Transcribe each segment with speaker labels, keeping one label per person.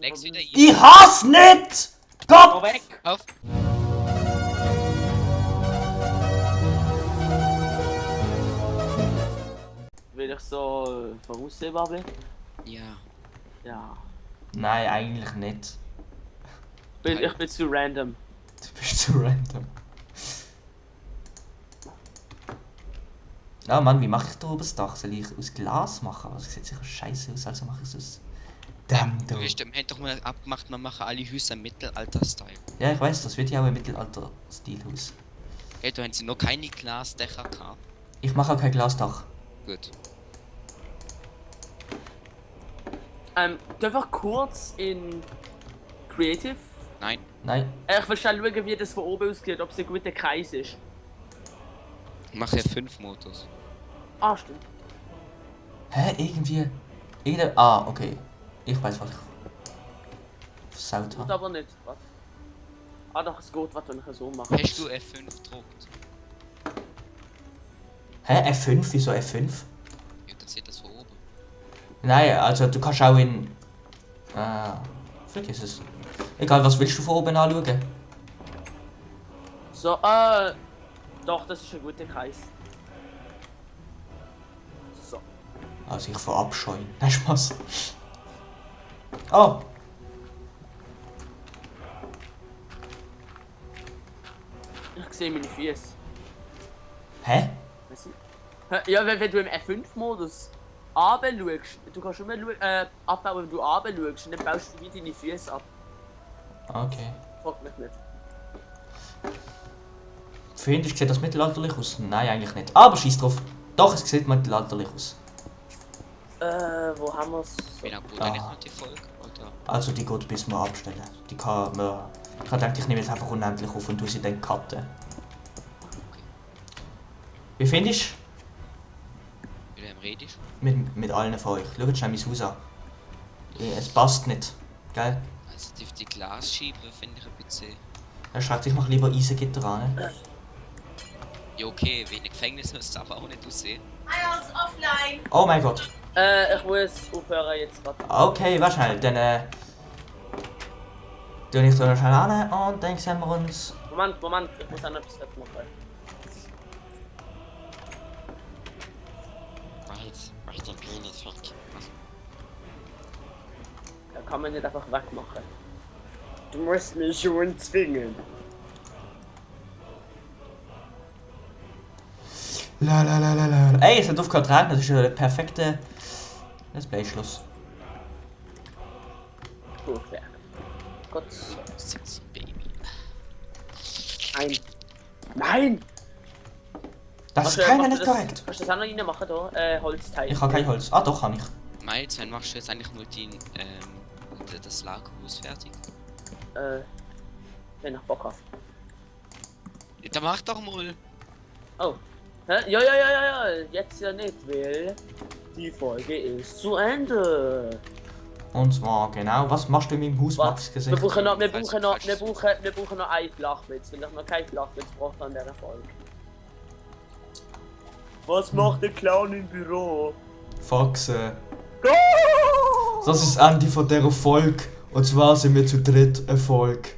Speaker 1: Leg's wieder ein.
Speaker 2: Ich hasse nicht! Gott!
Speaker 3: Geh weg!
Speaker 1: Auf!
Speaker 3: Weil ich so voraussehbar bin?
Speaker 1: Ja.
Speaker 3: Ja.
Speaker 2: Nein, eigentlich nicht.
Speaker 3: Ich bin zu random.
Speaker 2: Du bist zu random. Ah Mann, wie mache ich da oben das Dach? Soll ich aus Glas machen? Das sieht sicher scheiße aus, also mache ich es aus Dämmdo.
Speaker 1: Wir haben doch mal abgemacht, wir machen alle Häuser im Mittelalter-Style.
Speaker 2: Ja, ich weiß, das wird ja auch ein Mittelalter-Stilhaus.
Speaker 1: Hey, da haben sie noch keine Glasdächer gehabt.
Speaker 2: Ich mache auch kein Glasdach.
Speaker 1: Gut.
Speaker 3: Einfach kurz in Creative.
Speaker 1: Nein.
Speaker 2: Nein.
Speaker 3: Ich will schnell schauen, wie das von oben aussieht, ob es ein guter Kreis ist.
Speaker 1: Ich mache ja 5 Modus.
Speaker 3: Ah, stimmt.
Speaker 2: Hä? Ah, okay. Ich weiß, was ich versaut
Speaker 3: Gut,
Speaker 2: habe.
Speaker 3: aber nicht. Warte. Ah, doch, es geht, was wenn ich so mache.
Speaker 1: Hast du F5 gedruckt?
Speaker 2: Hä? F5? Wieso F5?
Speaker 1: Ja, dann sieht das von oben.
Speaker 2: Nein, also du kannst auch in... vergiss es. Egal, was willst du von oben anschauen?
Speaker 3: So, doch, das ist ein guter Kreis. So.
Speaker 2: Also ich verabscheuen. Nein, Spaß. Oh!
Speaker 3: Ich sehe meine Füße.
Speaker 2: Hä?
Speaker 3: Weißt du? Ja, wenn du im F5-Modus runter schaust, du kannst immer abbauen, wenn du runter schaust, und dann baust du wie deine Füße ab.
Speaker 2: Okay.
Speaker 3: Frag mich nicht.
Speaker 2: Findest du, sieht das mittelalterlich aus? Nein, eigentlich nicht. Aber scheiß drauf. Doch, es sieht mittelalterlich aus.
Speaker 3: Wo haben wir's?
Speaker 1: Wie lange geht eigentlich noch die Folge? Oder?
Speaker 2: Also die geht bis wir abstellen. Die kann man... Ich habe gedacht, ich nehme jetzt einfach unendlich auf und tue sie dann cutten. Wie findest
Speaker 1: Mit wem redest
Speaker 2: du? Mit allen von euch. Schaut schnell mein Haus an. Es passt nicht. Gell?
Speaker 1: du? Also die Glasscheibe finde ich ein bisschen...
Speaker 2: Er schreibt sich, mach lieber Eisengitter an. Ne?
Speaker 1: Ja okay, wie ein Gefängnis müsste es aber auch nicht aussehen.
Speaker 4: Alles offline.
Speaker 2: Oh mein Gott.
Speaker 3: Ich muss aufhören jetzt gerade.
Speaker 2: Okay, warte schnell. Dann tue ich da noch schnell an und dann sehen wir uns...
Speaker 3: Moment, ich muss auch noch etwas fertig machen.
Speaker 1: Mach den Penis weg.
Speaker 3: Da kann man nicht einfach wegmachen. Du musst mich schon zwingen.
Speaker 2: La la la la la. Ey, es hat aufgehört zu regnen, das ist ja der perfekte... Let's Play Schluss.
Speaker 3: Perfekt. Gott.
Speaker 1: Sexy Baby.
Speaker 3: Nein. Nein!
Speaker 2: Das ist keiner nicht korrekt.
Speaker 3: Kannst du das auch noch reinmachen da? Holzteil.
Speaker 2: Ich habe kein Holz. Ah doch, kann ich.
Speaker 1: Miles, wann machst du jetzt eigentlich nur das Lagerhaus fertig?
Speaker 3: Wenn ich Bock habe.
Speaker 1: Ja, dann mach doch mal!
Speaker 3: Oh. Hä? Ja. Jetzt ja nicht, weil die Folge ist zu Ende.
Speaker 2: Und zwar genau, was machst du in meinem Haus, Max?
Speaker 3: Wir
Speaker 2: Gesicht?
Speaker 3: brauchen noch einen Flachwitz, weil ich noch keinen Flachwitz brauche an dieser Folge. Was macht der Clown im Büro?
Speaker 2: Faxe. Das ist das Ende von dieser Folge. Und zwar sind wir zu dritt Erfolg.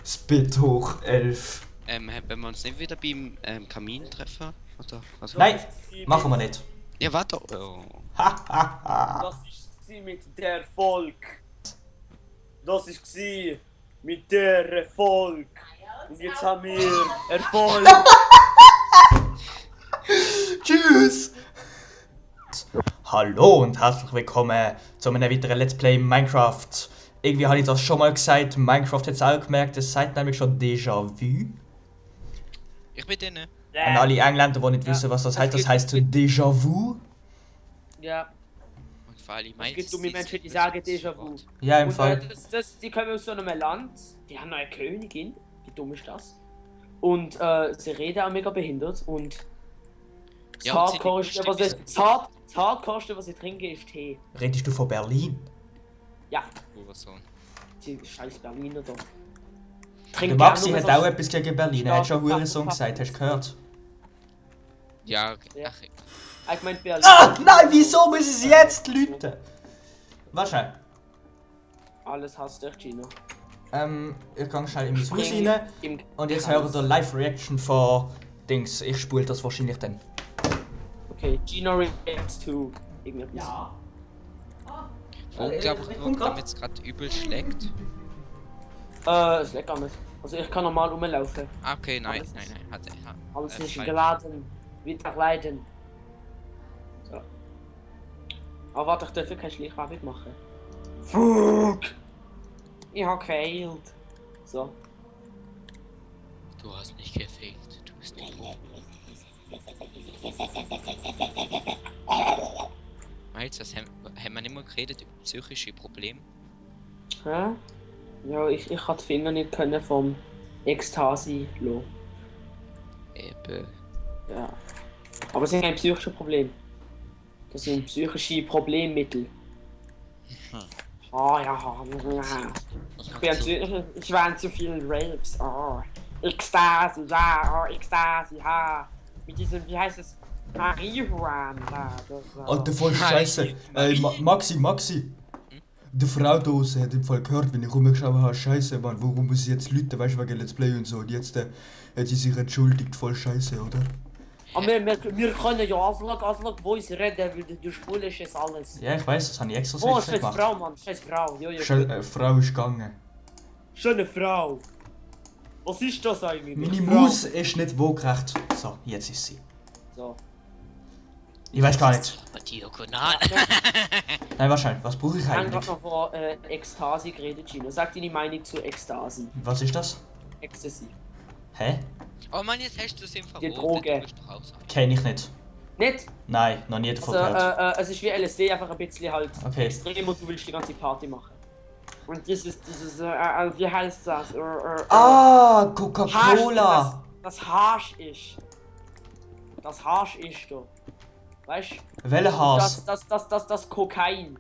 Speaker 2: Spit hoch 11.
Speaker 1: Wenn wir uns nicht wieder beim Kamin treffen? Oder? Also,
Speaker 2: Nein, machen wir nicht.
Speaker 1: Ja, warte. Oh.
Speaker 2: Hahaha.
Speaker 3: Das war mit der Volk. Das war mit der Erfolg. Und jetzt haben wir Erfolg.
Speaker 2: Tschüss. Hallo und herzlich willkommen zu einem weiteren Let's Play Minecraft. Irgendwie habe ich das schon mal gesagt, Minecraft hat es auch gemerkt, es sagt nämlich schon Déjà-vu.
Speaker 1: Ich bin drin.
Speaker 2: An alle Engländer, die nicht wissen, was das heißt Déjà-vu.
Speaker 3: Ja,
Speaker 1: Und vor allem
Speaker 3: es gibt dumme Menschen, die sagen Déjà-vu.
Speaker 2: Ja, im
Speaker 3: Und,
Speaker 2: Fall.
Speaker 3: die kommen aus so einem Land, die haben eine Königin, wie dumm ist das? Und sie reden auch mega behindert und das
Speaker 1: Ja, und sie
Speaker 3: Hardcore-ste,
Speaker 1: liegen
Speaker 3: das Hardcore-ste, was ich trinke, ist Tee.
Speaker 2: Redest du von Berlin?
Speaker 3: Ja,
Speaker 1: So.
Speaker 3: die scheiß Berliner da.
Speaker 2: Der Maxi hat auch etwas gegen Berlin, er hat schon Hurensohn gesagt, hast du gehört?
Speaker 1: Ja, okay.
Speaker 3: Ja.
Speaker 1: Ach,
Speaker 3: Ich meine Berlin.
Speaker 2: Ah, nein, wieso müssen sie jetzt läuten? Was schnell?
Speaker 3: Alles hast du, Gino.
Speaker 2: Ich gehe schnell in mein Haus
Speaker 3: Spring
Speaker 2: rein
Speaker 3: im
Speaker 2: und jetzt
Speaker 3: Kreis.
Speaker 2: hören wir Live-Reaction von Dings. Ich spule das wahrscheinlich dann.
Speaker 3: Okay, Gino reacts to irgendetwas. Ja.
Speaker 1: Ich glaube nur, damit es gerade übel schlägt.
Speaker 3: Es leckt gar nicht. Also ich kann normal rumlaufen.
Speaker 1: Ah, okay, nein,
Speaker 3: Alles
Speaker 1: nein,
Speaker 3: ist-
Speaker 1: nein.
Speaker 3: Alles ist
Speaker 1: falsch.
Speaker 3: geladen. Wieder leiden. So. Aber warte, ich darf keine Schleichwerbung machen. Fuck! Ich hab gefailt. So.
Speaker 1: Du hast nicht gefaked. Du bist nicht gut. Meinst du, haben wir nicht mehr geredet über psychische Probleme?
Speaker 3: Hä? Ja, ich kann die Finger nicht können vom Ekstasi lassen.
Speaker 1: Eben.
Speaker 3: Ja. Aber es sind kein psychisches Problem. Das sind psychische Problemmittel. Oh ja. Ich war in zu vielen Raves. Oh. Ekstasi, ja, oh, Ekstasi, ha. Mit diesem, wie heißt es? Marihuana.
Speaker 2: Alter, voll scheiße. Maxi. Die Frau da hat im Fall gehört, wenn ich rumgeschaut habe, scheiße, Mann, warum muss ich jetzt Leute, weißt du, wegen Let's Play und so. Und jetzt hat sie sich entschuldigt, voll scheiße, oder?
Speaker 3: Aber wir können ja Aslak Voice reden, weil du spulst es alles.
Speaker 2: Ja, ich weiß, das habe ich extra so
Speaker 3: Oh, scheiß Frau, Mann, scheiß Frau.
Speaker 2: Frau ist gegangen.
Speaker 3: Schöne Frau. Was ist das eigentlich?
Speaker 2: Meine
Speaker 3: Frau?
Speaker 2: Maus ist nicht waagerecht. So, jetzt ist sie.
Speaker 3: So.
Speaker 2: Ich weiß gar nicht.
Speaker 1: Diagonal.
Speaker 2: Nein, wahrscheinlich. Was brauche ich
Speaker 3: Wir haben
Speaker 2: eigentlich?
Speaker 3: gerade noch von Ekstasi geredet, Gino. Sag deine Meinung zu Ekstasi.
Speaker 2: Was ist das?
Speaker 3: Ecstasy.
Speaker 2: Hä?
Speaker 1: Oh Mann, jetzt hast du es im
Speaker 3: Die
Speaker 1: Verboten.
Speaker 3: Droge.
Speaker 1: Du bist doch auch sagen.
Speaker 2: Kenn ich nicht.
Speaker 3: Nicht?
Speaker 2: Nein, noch nie davon
Speaker 3: Also,
Speaker 2: gehört.
Speaker 3: es ist wie LSD, einfach ein bisschen halt
Speaker 2: Okay.
Speaker 3: extrem und du willst die ganze Party machen. Und dieses, wie heißt das?
Speaker 2: Ah,
Speaker 3: Hasch,
Speaker 2: Coca-Cola!
Speaker 3: das Hasch ist. Das Hasch ist da. Weißt du?
Speaker 2: Welcher Haas?
Speaker 3: Das Kokain.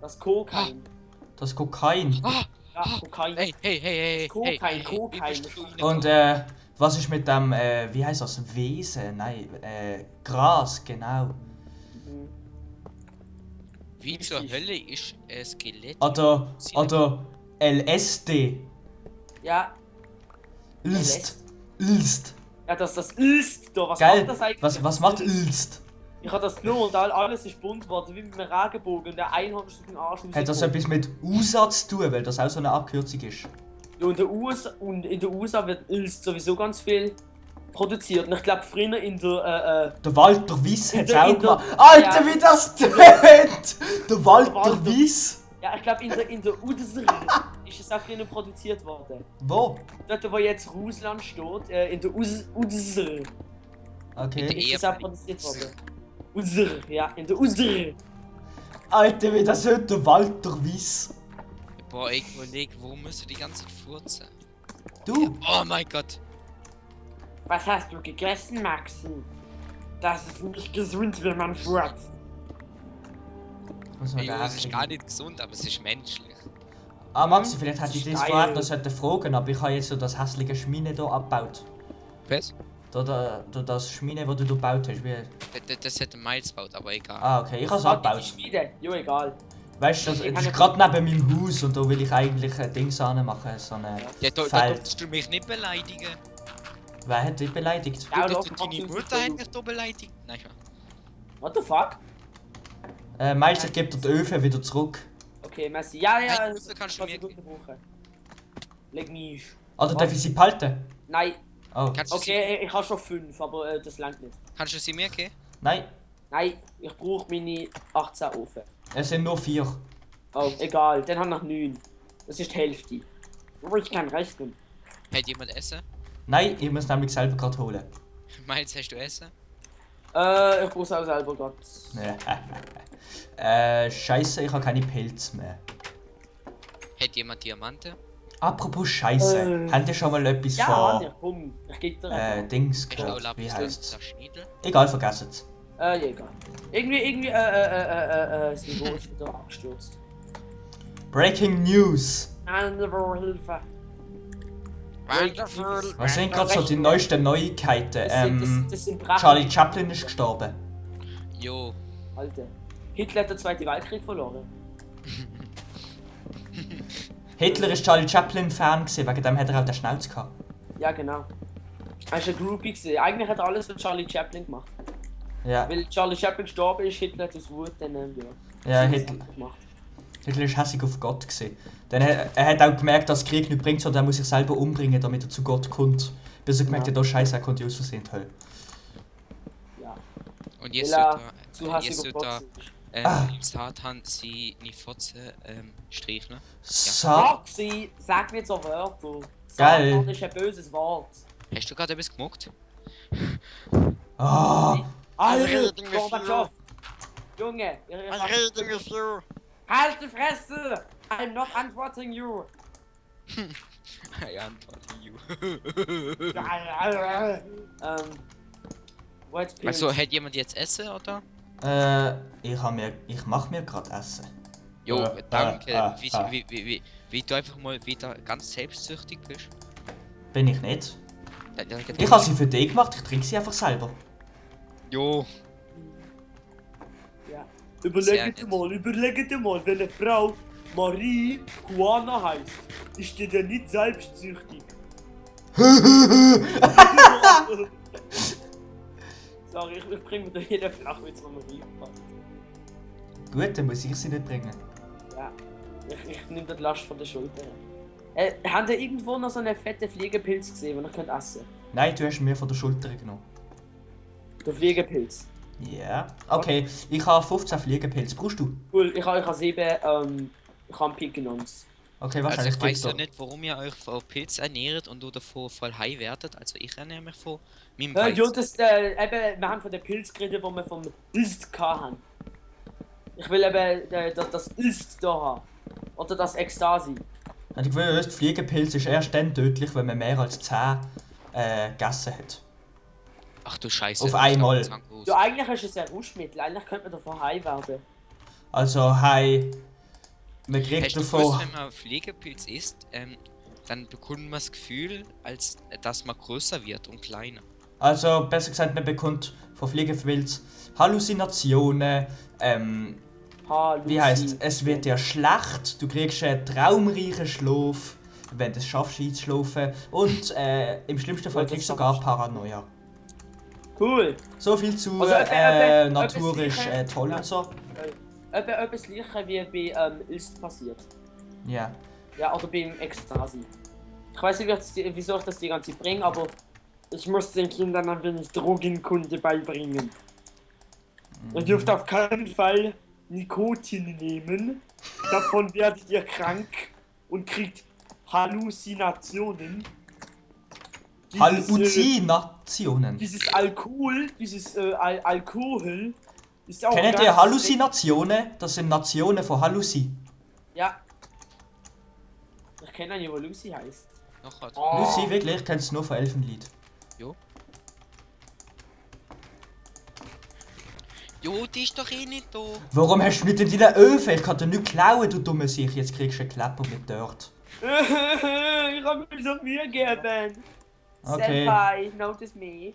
Speaker 3: Das Kokain.
Speaker 2: Das Kokain.
Speaker 1: Ah,
Speaker 3: Ja, Kokain.
Speaker 1: hey.
Speaker 3: Kokain.
Speaker 2: Und was ist mit dem, wie heißt das? Wesen? Nein, Gras, genau.
Speaker 3: Mhm.
Speaker 1: Wie zur Hölle ist ein Skelett?
Speaker 2: Oder LSD.
Speaker 3: Ja,
Speaker 2: Ilst.
Speaker 3: ja, das ist da. Was
Speaker 2: Geil.
Speaker 3: macht das eigentlich?
Speaker 2: Was macht Ilst?
Speaker 3: Ich hab das genommen und alles ist bunt geworden, wie mit einem Regenbogen und der Einhorn ist auf den Arsch
Speaker 2: Hat das etwas mit USA zu tun, weil das auch so eine Abkürzung ist?
Speaker 3: Ja, in den USA wird Ilst sowieso ganz viel produziert. Und ich glaube, früher in der,
Speaker 2: Der Walter Wyss hat es
Speaker 3: der-
Speaker 2: auch
Speaker 3: in der-
Speaker 2: gemacht. Alter,
Speaker 3: ja.
Speaker 2: wie das tönt! Der Walter
Speaker 3: Walter.
Speaker 2: Wyss!
Speaker 3: ja, ich glaube, in der UdSR ist es auch früher produziert worden.
Speaker 2: Wo?
Speaker 3: Dort, wo jetzt Russland steht, in der UdSR
Speaker 2: Okay.
Speaker 3: ist es auch produziert worden. UdSR, ja, in der UdSR.
Speaker 2: Alter, wie das hört der Walter Wyss.
Speaker 1: Boah, ich überleg, wo musst du die ganze Zeit furzen?
Speaker 2: Du?
Speaker 1: Oh mein Gott.
Speaker 3: Was hast du gegessen, Maxi? Das ist nicht gesund, wenn man furzt.
Speaker 2: Muss man
Speaker 1: Ey,
Speaker 2: da
Speaker 1: das ist
Speaker 2: heftig-
Speaker 1: gar nicht gesund, aber es ist menschlich.
Speaker 2: Ah, Maxi, vielleicht hätte ich
Speaker 3: Das
Speaker 2: das
Speaker 3: ist
Speaker 2: vorher
Speaker 3: geil.
Speaker 2: noch sollten fragen, aber ich habe jetzt so das hässliche Schmine hier abgebaut.
Speaker 1: Was?
Speaker 2: Das Schmine, das du hier gebaut hast. Wie...
Speaker 1: Das hätte Miles gebaut, aber egal.
Speaker 2: Ah, okay, ich habe es
Speaker 3: Die
Speaker 2: abgebaut.
Speaker 3: Schmiede, jo, egal.
Speaker 2: Weißt du, das
Speaker 3: Ich kann
Speaker 2: ist
Speaker 3: ja-
Speaker 2: gerade neben meinem Haus und da will ich eigentlich ein Ding machen, so eine
Speaker 1: Ja, da
Speaker 2: Feld.
Speaker 1: darfst du mich nicht beleidigen.
Speaker 2: Wer hat dich beleidigt?
Speaker 3: Ja,
Speaker 1: Du,
Speaker 3: doch,
Speaker 1: deine
Speaker 3: mach
Speaker 1: Mutter
Speaker 3: du.
Speaker 1: hat mich da beleidigt. Nein, schon.
Speaker 3: What the fuck?
Speaker 2: Meister gibt dir den Öfen wieder zurück.
Speaker 3: Okay, merci. Ja,
Speaker 1: Nein,
Speaker 3: ja,
Speaker 1: Öfen kannst du mir
Speaker 3: gut brauchen. Leg mich.
Speaker 2: Oder darf ich sie behalten?
Speaker 3: Nein,
Speaker 2: Oh,
Speaker 1: Kannst du,
Speaker 3: okay, ich habe schon 5, aber das langt nicht.
Speaker 1: kannst du sie mir geben?
Speaker 2: nein,
Speaker 3: Nein, ich brauche meine 18 Ofen.
Speaker 2: es sind nur 4.
Speaker 3: Oh, egal, dann habe ich noch 9. Das ist die Hälfte. Aber ich kann rechnen.
Speaker 1: Hat jemand Essen?
Speaker 2: Nein, ich muss nämlich selber gerade holen.
Speaker 1: Miles, hast du Essen?
Speaker 3: Ich brauche es auch selber gerade.
Speaker 2: Scheiße, ich habe keine Pilze mehr.
Speaker 1: Hat jemand Diamanten?
Speaker 2: Apropos Scheiße, habt ihr schon mal etwas
Speaker 3: Ja,
Speaker 2: von
Speaker 3: Anja, komm, ich gebe dir.
Speaker 2: Dings
Speaker 1: Hast du auch
Speaker 2: gehört? Wie
Speaker 1: Lapis
Speaker 2: heißt's?
Speaker 1: Lazuli?
Speaker 2: Egal, vergessen es.
Speaker 3: Ja, egal. Irgendwie, das Niveau ist wieder abgestürzt.
Speaker 2: Breaking News!
Speaker 3: Andere Hilfe.
Speaker 1: Wonderful.
Speaker 2: Was sind gerade so die neuesten Neuigkeiten?
Speaker 3: Das sind Brachen.
Speaker 2: Charlie Chaplin ist gestorben.
Speaker 1: Jo.
Speaker 3: Alter. Hitler hat den Zweiten Weltkrieg verloren.
Speaker 2: Hitler ist Charlie Chaplin-Fan gewesen, wegen dem hat er auch den Schnauz gehabt.
Speaker 3: Ja, genau. Er ist ein Groupie gewesen. Eigentlich hat er alles für Charlie Chaplin gemacht.
Speaker 2: Ja,
Speaker 3: Weil Charlie Chaplin gestorben ist, Hitler hat aus Wut dann
Speaker 2: ja
Speaker 3: das
Speaker 2: Hitler
Speaker 3: gemacht.
Speaker 2: ist hässig auf Gott gewesen. Denn er hat auch gemerkt, dass Krieg nicht bringt, sondern er muss sich selber umbringen, damit er zu Gott kommt. Bis er gemerkt hat, oh Scheiße, er konnte aus Versehen die Hölle.
Speaker 3: Ja.
Speaker 1: Und jetzt
Speaker 3: Weil er
Speaker 1: sollte
Speaker 3: zu
Speaker 1: er,
Speaker 3: hässig
Speaker 1: jetzt
Speaker 3: auf
Speaker 1: sollte
Speaker 3: Gott
Speaker 1: er
Speaker 3: ist.
Speaker 1: im Satan seine Fotze streicheln.
Speaker 3: Maxi, sag nicht so Wörter.
Speaker 2: Geil.
Speaker 3: Satan ist ein böses Wort.
Speaker 1: Hast du gerade etwas gemuckt?
Speaker 2: Ah,
Speaker 3: Alter,
Speaker 4: reading with
Speaker 3: Gorbatschow. Junge,
Speaker 4: I'm reading with you.
Speaker 3: halt die Fresse! I'm not answering you!
Speaker 1: I antworte you.
Speaker 3: What's
Speaker 1: Also, hat jemand jetzt Essen, oder?
Speaker 2: ich mach mir gerade Essen.
Speaker 1: Jo, danke.
Speaker 2: ah.
Speaker 1: Wie du einfach mal wieder ganz selbstsüchtig bist.
Speaker 2: Bin ich nicht.
Speaker 1: Ja,
Speaker 2: Ich habe sie für dich gemacht, ich trinke sie einfach selber.
Speaker 1: Jo.
Speaker 3: Ja.
Speaker 1: Sehr
Speaker 3: Überlegt
Speaker 1: nett.
Speaker 3: mal, wenn eine Frau Marie Juana heißt, ist die denn nicht selbstsüchtig? Sorry, ich bringe mir jeden Flachwitz, den man reinpackt.
Speaker 2: Gut, dann muss ich sie nicht bringen.
Speaker 3: Ja, ich nehme die Last von der Schulter. Habt ihr irgendwo noch so einen fetten Fliegepilz gesehen, den ihr könnt essen?
Speaker 2: Nein, du hast mir von der Schulter genommen.
Speaker 3: Der Fliegepilz.
Speaker 2: Ja. Yeah. Okay, ich habe 15 Fliegenpilze. Brauchst du?
Speaker 3: Cool, ich habe 7 Champignons.
Speaker 2: Okay,
Speaker 1: Also
Speaker 2: wahrscheinlich
Speaker 1: ich weiß
Speaker 2: gibt's
Speaker 1: ja
Speaker 2: doch.
Speaker 1: nicht, warum ihr euch von Pilz ernährt und oder davon voll high werdet. Also ich ernähre mich von meinem
Speaker 3: Ja,
Speaker 1: Weizen.
Speaker 3: das, eben, wir haben von den Pilz geredet, die wir vom Ist haben. Ich will eben das Ist da haben. Oder das Ekstasi.
Speaker 2: Und ich will wissen, Fliegenpilz ist erst dann tödlich, wenn man mehr als 10 gegessen hat.
Speaker 1: Ach du Scheiße.
Speaker 2: Auf einmal.
Speaker 3: Ja, eigentlich ist es ein Rauschmittel, eigentlich könnte man davon high werden.
Speaker 2: Also, hey. Man kriegt
Speaker 1: Hast du gewusst,
Speaker 2: davon.
Speaker 1: wenn man Fliegenpilz isst, dann bekommt man das Gefühl, als dass man größer wird und kleiner.
Speaker 2: Also, besser gesagt, man bekommt von Fliegenpilz Halluzinationen. Wie heißt es wird dir schlecht, du kriegst einen traumreichen Schlaf, wenn du es schaffst einzuschlafen. Und im schlimmsten Fall kriegst du sogar Paranoia.
Speaker 3: Cool.
Speaker 2: So viel zu
Speaker 3: Also,
Speaker 2: Natur
Speaker 3: etwas
Speaker 2: ist
Speaker 3: Gleiches.
Speaker 2: toll und so.
Speaker 3: Etwas gleiches wie bei Ist passiert.
Speaker 2: Ja.
Speaker 3: Ja, oder beim Ekstasi. Ich weiß nicht, wieso ich das die ganze Zeit bringe, aber ich muss den Kindern ein wenig Drogenkunde beibringen. Ihr dürft auf keinen Fall Nikotin nehmen. Davon werdet ihr krank und kriegt Halluzinationen.
Speaker 2: Halluzinationen.
Speaker 3: Dieses Alkohol, Alkohol ist auch
Speaker 2: Kennt
Speaker 3: ganz
Speaker 2: ihr Halluzinationen? Das sind Nationen von Halluzi.
Speaker 3: Ja. Ich kenne eine, die Lucy heißt.
Speaker 1: Noch hat.
Speaker 3: Oh.
Speaker 2: Lucy, wirklich? Ich kenn's nur von Elfenlied.
Speaker 1: Jo, die ist doch eh nicht da.
Speaker 2: Warum hast du nicht in deinen Öfen? Ich kann dir nicht klauen, du dumme Sicht. Jetzt kriegst du einen Klepper mit dort.
Speaker 3: Ich hab mir so Mühe gegeben.
Speaker 2: Okay.
Speaker 3: Senpai, notice me.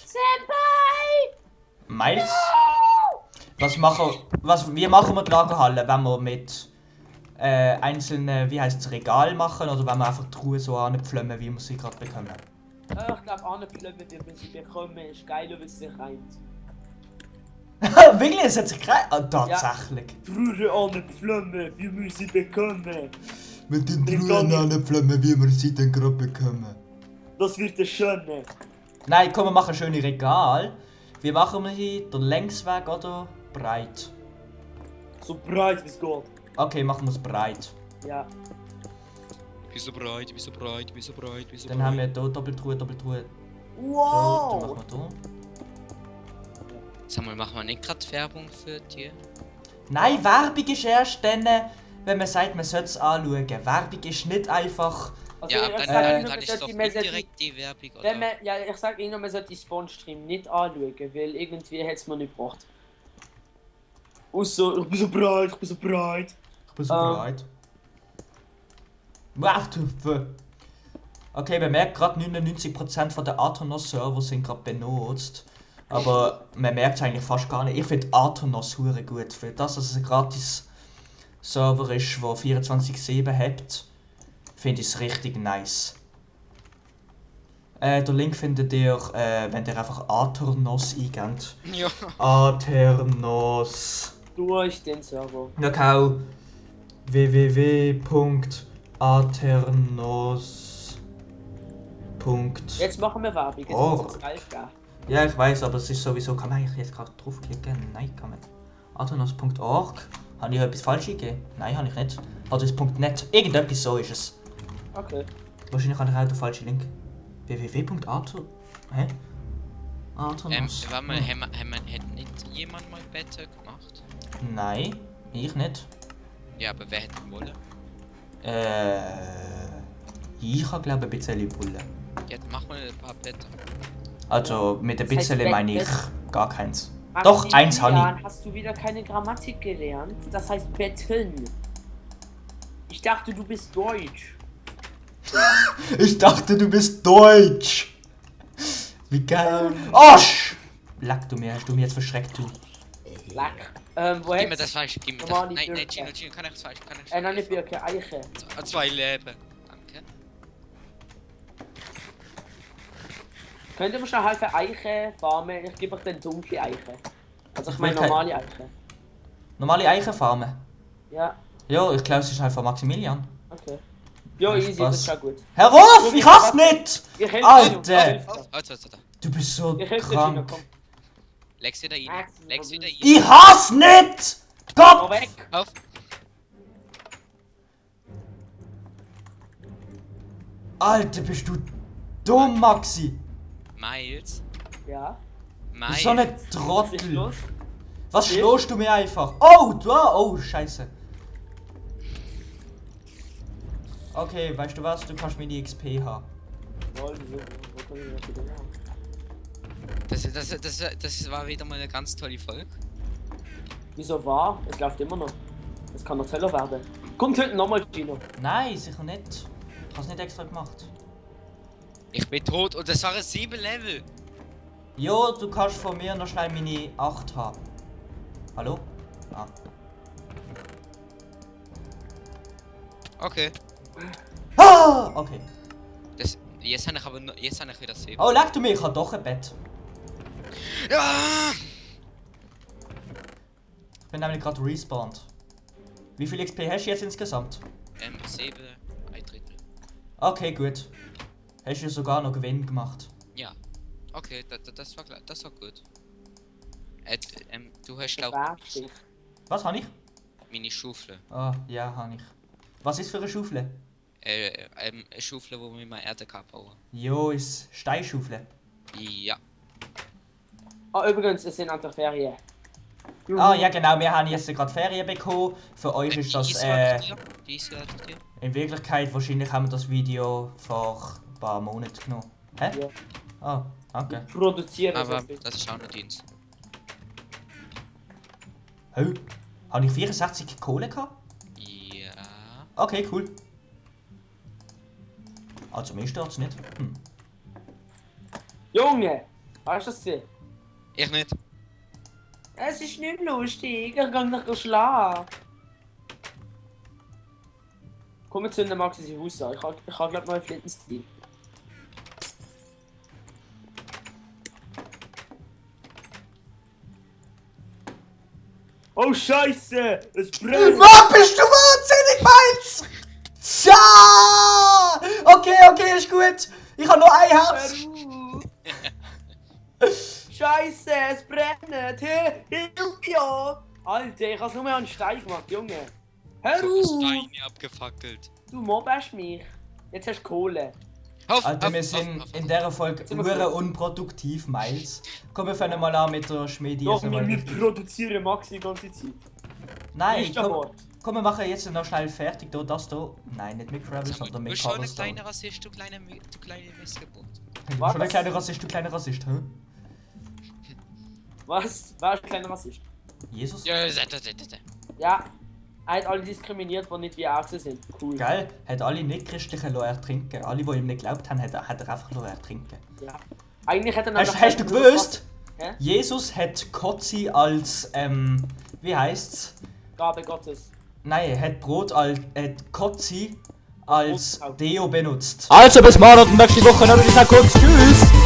Speaker 3: Senpai!
Speaker 2: Miles? Wie machen wir die Lagerhalle, wenn wir mit einzelnen, wie heisst es, Regal machen oder wenn wir einfach die Truhe so anpflümmen, wie wir sie gerade bekommen?
Speaker 3: Ich glaube, anpflümmen, wie wir sie bekommen, ist geiler, wenn es sich reimt.
Speaker 2: Wirklich? Es hat sich gereicht? Ah, tatsächlich.
Speaker 3: Truhe anpflümmen, wie wir sie bekommen.
Speaker 2: Mit den
Speaker 3: Ich
Speaker 2: Truhen
Speaker 3: kann
Speaker 2: anpflümmen, wie wir sie dann gerade bekommen.
Speaker 3: Das wird der Schöne.
Speaker 2: Nein, komm, wir machen schöne Regal. Wie machen wir hier? Der Längsweg oder breit?
Speaker 3: So breit wie es geht.
Speaker 2: Okay, machen wir es breit.
Speaker 3: Ja.
Speaker 1: Ich bin so breit, ich bin so breit, ich bin so breit, ich bin so
Speaker 2: Dann
Speaker 1: breit.
Speaker 2: haben wir hier Doppeltruhe. So, dann
Speaker 3: Wow!
Speaker 2: machen wir hier.
Speaker 1: Sag mal, machen wir nicht gerade Werbung für die?
Speaker 2: Nein, Werbung ist erst dann, wenn man sagt, man sollte es anschauen. Werbung ist nicht einfach.
Speaker 3: Also
Speaker 1: Ja,
Speaker 3: ich
Speaker 1: aber
Speaker 3: sag
Speaker 1: dann
Speaker 3: Ihnen, man
Speaker 1: ist doch
Speaker 3: sollte- man sollte-
Speaker 1: indirekt die Werbung, oder?
Speaker 3: wenn man, ja, ich sag Ihnen, man sollte die Spawn-Stream nicht anschauen, weil irgendwie hat es mir nicht gebracht. Ausser, ich bin so breit, ich bin so breit.
Speaker 2: Ich bin so bereit. Warte. Okay, man merkt gerade 99% der Aternos-Server sind gerade benutzt. Aber man merkt es eigentlich fast gar nicht. Ich finde Aternos hure gut. Für das, dass es ein Server ist, der 24/7 hat, finde ich es richtig nice. Den Link findet ihr, wenn ihr einfach Aternos eingebt.
Speaker 1: Ja.
Speaker 2: Aternos.
Speaker 3: Durch den Server.
Speaker 2: Genau. www.aternos.
Speaker 3: Jetzt machen wir Werbung. Jetzt
Speaker 2: Oh.
Speaker 3: muss es live gehen.
Speaker 2: Ja, ich weiß, aber es ist sowieso. Kann man eigentlich jetzt gerade draufklicken? Nein, kann man nicht. Aternos.org. Habe ich etwas falsch gegeben? Nein, habe ich nicht. Also ist .net. Irgendetwas so ist es.
Speaker 3: Okay.
Speaker 2: Wahrscheinlich habe ich auch den falschen Link. www.ater... Hä? Aternos.
Speaker 1: Warte mal, hat nicht jemand mal Beta gemacht?
Speaker 2: Nein, ich nicht.
Speaker 1: Ja, aber wer hätte wollen?
Speaker 2: Ich habe glaube ein bisschen Bulle.
Speaker 1: Jetzt mach mal ein paar Beta.
Speaker 2: Also mit ein
Speaker 3: Das heißt,
Speaker 2: bisschen meine ich
Speaker 3: Bet-
Speaker 2: gar keins. Doch, eins habe
Speaker 3: Maximilian, hast du wieder keine Grammatik gelernt? Das heißt betten. Ich dachte, du bist deutsch.
Speaker 2: ich. Ich dachte, du bist deutsch. Wie geil. Osch! Lack, hast du mir jetzt verschreckt, du.
Speaker 3: Lack.
Speaker 1: Gib mir
Speaker 3: Woher?
Speaker 1: das falsch, gib mir das.
Speaker 3: Normale
Speaker 1: Nein,
Speaker 3: Birke.
Speaker 1: Gino, kann ich das falsch, kann ich
Speaker 3: Nein, nicht Birke, Eiche.
Speaker 1: 2 Leben. Danke.
Speaker 3: Könnt ihr mir schon helfen, Eiche farmen? Ich gebe euch den dunkle Eiche. Also ich
Speaker 2: Ich
Speaker 3: meine
Speaker 2: will kein-
Speaker 3: normale Eiche.
Speaker 2: Normale Eichenfarmen.
Speaker 3: Ja,
Speaker 2: Ja, ich glaube, es ist halt von Maximilian.
Speaker 3: okay. Ja,
Speaker 2: Ja,
Speaker 3: easy, das ist
Speaker 2: Spaß.
Speaker 3: schon gut.
Speaker 2: Hör auf! Ich hasse nicht!
Speaker 3: Ich helfe
Speaker 2: Alter!
Speaker 3: dir.
Speaker 1: Also,
Speaker 2: Du bist so
Speaker 3: Ich helfe dir, Gino,
Speaker 2: krank.
Speaker 3: komm.
Speaker 1: leg's wieder rein.
Speaker 3: Max,
Speaker 1: Leg's wieder rein.
Speaker 2: Ich hasse nicht!
Speaker 3: Geh
Speaker 2: Gott!
Speaker 3: weg!
Speaker 1: Auf.
Speaker 2: Alter, bist du dumm, Maxi!
Speaker 1: Miles.
Speaker 3: Ja,
Speaker 2: Du
Speaker 1: Miles.
Speaker 2: bist so ein
Speaker 3: was ist
Speaker 2: Trottel.
Speaker 3: los?
Speaker 2: Was
Speaker 3: Ich?
Speaker 2: schlägst du mir einfach? Oh, du, oh, scheiße. Okay, weißt du was? Du kannst mir die XP haben.
Speaker 3: Lol, wieso? Wo kann ich das wieder machen?
Speaker 1: Das war wieder mal eine ganz tolle Folge.
Speaker 3: Wieso war? Es läuft immer noch. Es kann noch heller werden. Komm, töten nochmal, Gino.
Speaker 2: Nein, sicher nicht. Ich hab's nicht extra gemacht.
Speaker 1: Ich bin tot und das waren 7 Level.
Speaker 2: Jo, du kannst von mir noch schnell meine 8 haben. Hallo? Ah.
Speaker 1: Okay.
Speaker 2: Ah! Okay.
Speaker 1: Jetzt habe ich aber jetzt habe ich wieder 7.
Speaker 2: Oh, leck du mir, ich hab doch ein Bett.
Speaker 1: Ja!
Speaker 2: Ich bin nämlich gerade respawned. Wie viel XP hast du jetzt insgesamt?
Speaker 1: 7, ein Drittel.
Speaker 2: Okay, gut. Hast du sogar noch Gewinn gemacht.
Speaker 1: Ja. Okay, das war klar, das war gut. Du hast
Speaker 3: Das
Speaker 1: auch
Speaker 3: wär's dich.
Speaker 2: Was habe ich?
Speaker 1: meine Schaufel.
Speaker 2: Ah, ja, habe ich. Was ist für eine Schaufel?
Speaker 1: Eine Schaufel, wo wir mal Erde bauen.
Speaker 2: Jo, ist Steinschaufel.
Speaker 1: Ja.
Speaker 3: Ah, übrigens, es sind einfach Ferien.
Speaker 2: Ah, ja genau, wir haben jetzt gerade Ferien bekommen. Für euch ist das,
Speaker 1: Die ist ja dir.
Speaker 2: in Wirklichkeit, wahrscheinlich haben wir das Video vor ein paar Monaten genommen. Hä?
Speaker 3: Ja.
Speaker 2: Ah, danke.
Speaker 3: Produzieren.
Speaker 1: Aber
Speaker 3: so viel.
Speaker 1: das ist auch noch Dienst.
Speaker 2: Hä? Habe ich 64 Kohle gehabt?
Speaker 1: Ja.
Speaker 2: Okay, cool. Also mir stört's nicht. Hm.
Speaker 3: Junge! Hast du das gesehen?
Speaker 1: Ich nicht.
Speaker 3: Es ist nicht lustig, ich kann nicht schlafen. Komm, wir zünden Max in sein Haus an. Ich hab glaub mal einen Flintenstil. Oh Scheiße! Es brennt!
Speaker 2: Was bist du wahnsinnig, Miles? Ja! Okay, ist gut. Ich habe nur ein Herz.
Speaker 3: Scheiße, es brennt! Hilf mir! Alter, ich hab's nur mehr an den Stein gemacht, Junge! Hör
Speaker 1: So
Speaker 3: auf!
Speaker 1: Steine abgefackelt.
Speaker 3: Du mobbst mich! Jetzt hast du Kohle.
Speaker 2: Alter, wir sind in dieser Folge
Speaker 3: Sind wir
Speaker 2: nur
Speaker 3: gut?
Speaker 2: unproduktiv, Miles. Komm, wir fangen mal an mit der Schmiede.
Speaker 3: Doch,
Speaker 2: jetzt mal
Speaker 3: wir
Speaker 2: richtig.
Speaker 3: produzieren Max die ganze Zeit.
Speaker 2: Nein,
Speaker 3: Ist der
Speaker 2: komm,
Speaker 3: Wort.
Speaker 2: komm, wir machen jetzt noch schnell fertig. Da, das da. Nein, nicht mit Gravel,
Speaker 1: Sag mal,
Speaker 2: sondern
Speaker 1: du
Speaker 2: mit
Speaker 1: bist schon ein
Speaker 2: Cobblestone.
Speaker 1: kleiner Rassist, du kleine Missgeburt.
Speaker 2: Du
Speaker 3: Was?
Speaker 2: schon ein kleiner Rassist, du kleiner Rassist, hä?
Speaker 3: Was? War ein kleiner Rassist?
Speaker 2: Jesus?
Speaker 1: Ja,
Speaker 3: Ja. Er hat alle diskriminiert, die nicht wie er sind. Cool.
Speaker 2: Geil, hat alle Nicht-Christlichen ertrinken. Alle, die ihm nicht geglaubt haben, hat er einfach ertrinken.
Speaker 3: Ja. Eigentlich hätte er
Speaker 2: Hast du gewusst?
Speaker 3: Hä?
Speaker 2: Jesus hat Kotzi als, wie heißt's?
Speaker 3: Gabe Gottes.
Speaker 2: Nein, er hat Brot als Kotzi als Deo benutzt.
Speaker 4: Also bis morgen und nächste Woche noch, ich sag kurz tschüss.